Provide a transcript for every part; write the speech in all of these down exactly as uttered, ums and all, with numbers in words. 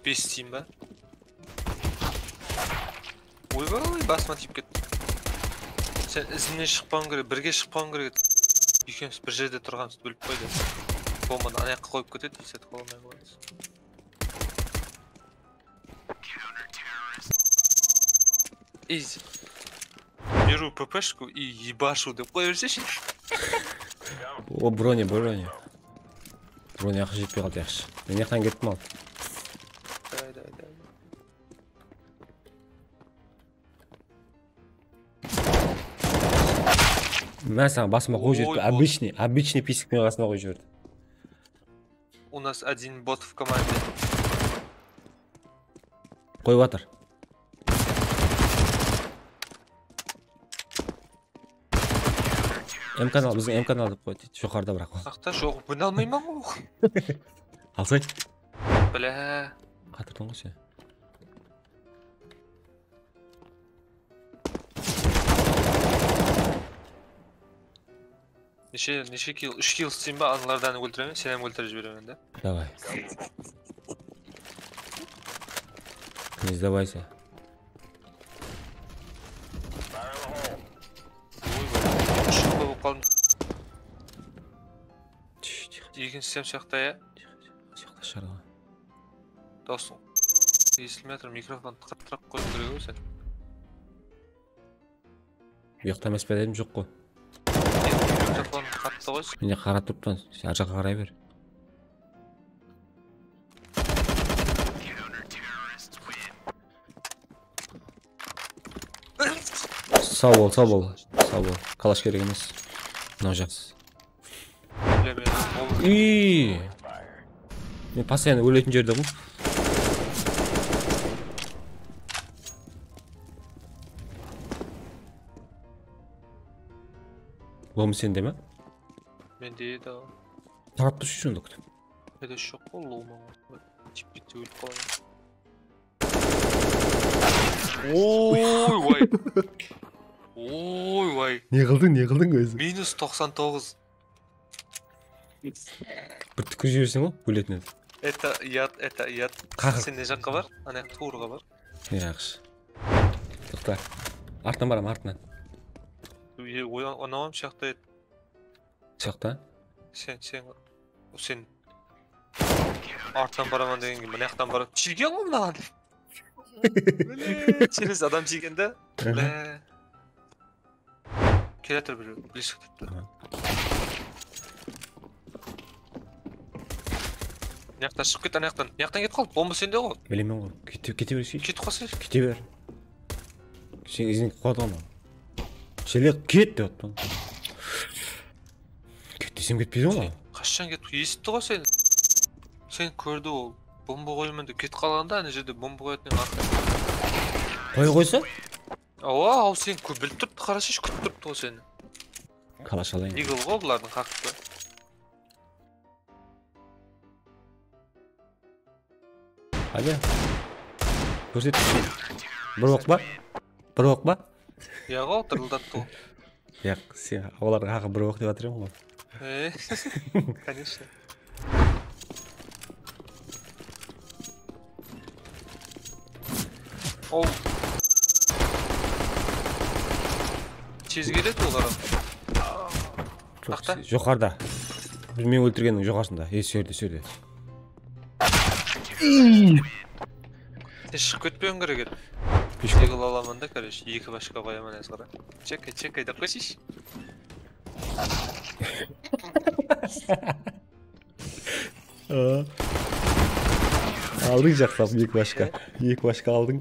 Bes tiyim ba? Oybay, basıma tiyip ketti. Sen izimnen shıqpawıń kerek, birge shıqpawıń kerek edi. Ekewimiz bir jerde turǵanımızdı bilip qoydı. Bombanı ana jaqqa qoyıp ketedi, esletip qoya almay qoyamız. Easy. Беру ППшку и ебашу dep qoya berseshi. O, броня, броня. Броня aqı jetpey qaldı, yaqshı. Men jaqtan kettim al. Давай, давай, давай. Mına saǵan basıma qoyıp jiberdi. Oy, oy. Обычный, обычный pisik menen qasına qoyıp jiberdi. У нас один бот в команде. Qoyıp atır. M kanal, biziń M kanal dep qoy deydi. Joqarıda biraq. Saqta joq, mine almayman ǵoy. Alsay. Bilá. Qatırdıń ǵoy sen. Neshe, neshe kill? Úsh kill isleyim ba? Anılardan óltiremen, sen hám óltirip jiberemen de. Давай. Не сдавайся. Oy, shıqpa bolıp qaldım. Tix, tix. Ekinshi sem sıyaqta, ya? Tix, tix. Sıyaqta shıǵardı. Dosım. Esitilmey atır, mikrofon qatıraq qoyıw kerek ǵoy sen. Uyaqta emes pe dedim, joq ǵoy. Mikrofon qattı ǵoy. Mine qarap turıppan, sen arjaqqa qaray ber. Saw bol, saw bol, saw bol. Kalash kerek emes. Mınaw jaqsı. Bilemen, ol Iy. Men постоянно óletin jerde ǵoy. Bomba sende me? Mende edi. Tarap turshı shunda kútip. Mende joq ǵoy, lomama. Tiyip ketse ólip qalaman. Oy, vay. Oy, vay. Ne qıldıń, ne qıldıń ózi? Minus toqsan toǵız. Bir túkirip jiberseń ǵoy, óletin edi. Это яд, это яд. Qaqır. Sen ne jaqqa bar? Ana, tuwrıǵa bar. Yaqshı. Toqta. Artınan baraman, artınan. E, oyan-, onaman shaqta edi. Sıyaqta? Sen, sen, sen artınan baraman degen gibi, mına jaqtan baraman. Jegen ǵoy mınaǵan. Mine, через adam jegen da. Aha. Mine. Kele tur bir, близко turıptı. Aha. Mına jaqtan shıǵıp ket, ana jaqtan. Mına jaqtan ketip qal, bomba sende ǵoy. Bilemen ǵoy. Kete, kete bershi. Ketip qalsa. Kete ber. Sen izin qıp qaldı ǵoy. Sele ket dep atpan. Ket desem ketpeydi ǵoy. Qashshan ketip, esitti ǵoy seni. Sen kórdi ol. Bomba qoyaman dep ketip qalǵanda, ana jerde bomba qoyatın edi. Qoya qoysa? Awa, al sen kó-, bilip turıptı, qarasayshı, kútip turıptı ǵoy seni. Kalash alayın. Eagle ǵoy bulardıń haqqı. Qáne? Kórset. Bir oq pa? Bir oq pa? Yaǵo, tırıldattı ǵo. Yaq, sen olarǵa haqı bir oq dep atırman ǵo. E, конечно. Ol. Tez keledi olar. Joq, joqarıda. Biz men óltirgenniń joqarısında. E, sol jerde, sol jerde. Sen shıǵıp ketpewiń kerek edi. Eagle alaman da, короче, eki bashka qoyaman házir qara. Chekay, chekay dep qoyshısh. Aa. Aldıń jaqsap eki bashka. Eki bashka aldıń.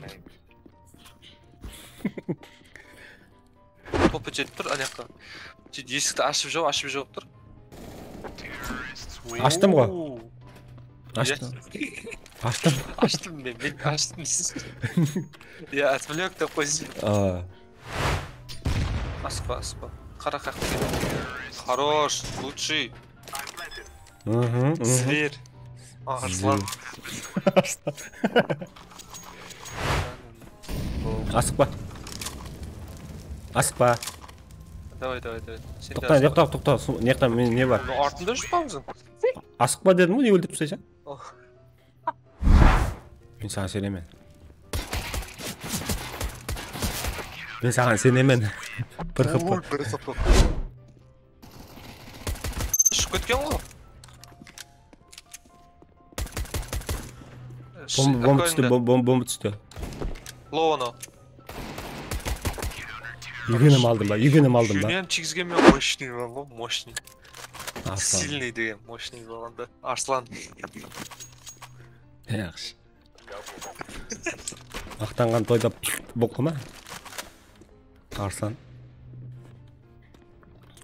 Topı jetip tur, ana jaqqa. Esikti ashıp jawıp, ashıp jawıp tur. Ashtım ǵo. Oo. Ashtım. Ya. Ashtım. Ashtım men, men ashtım. Ya, отвлёк dep qoysın. Aa. Asıqpa, asıqpa. Qara qaqta. Хорош, лучший. Zver. Arslan. Asıqpa. Asıqpa. Davay, davay, davay. Toqta, toqta, toqta. Ne jaqta men ne bar? Bunıń artında júrip qaldıń sen. Asıqpa dedim ǵoy, ne óltirip taslaysın? Oh. Men saǵan isenemen. Men saǵan isenemen. Bir H P. Oy, bir sapıq. Ushıp ketken ǵoy. Bomba, bomba tústi, bom-, bom-, bomba tústi. Low anau. Úygenim aldım ba, úygenim aldım ba. Júni hám tiygizgenmen, мощный bolǵan ǵoy, мощный. Arslan. Сильный degen, мощный bolǵanda. Arslan. Yaqshı. Maqtanǵan toyda boqtı ma? Arslan.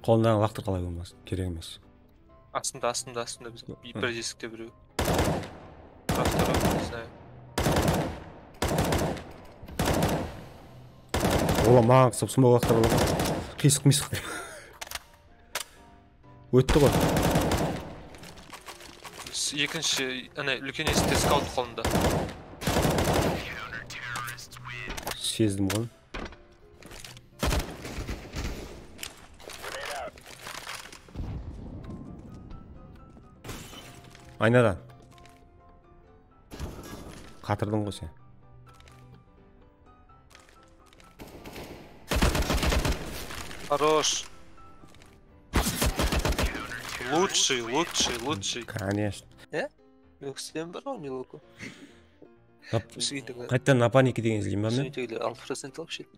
Qolındaǵı laqtır qalay bolmasın, kerek emes. Astında, astında, astında biz. Hı. Bir esikte birew. Автора, не знаю. Ola maǵan qısıp smok laqtırıp aladı. Qıysıq mıysıq. Ótti ǵoy. S-, ekinshi, áne, úlken esikte skaut qolında. Sezdim ǵoy. Aynadan. Qatırdıń ǵoy sen. Хорош. Лучший, лучший, лучший. Конечно. E? Yoq, sen bar ǵoy, Miloku. Nap-, qaytadan napaniki degen izleymen men. Úskentegiler altı protsent alıp shedi.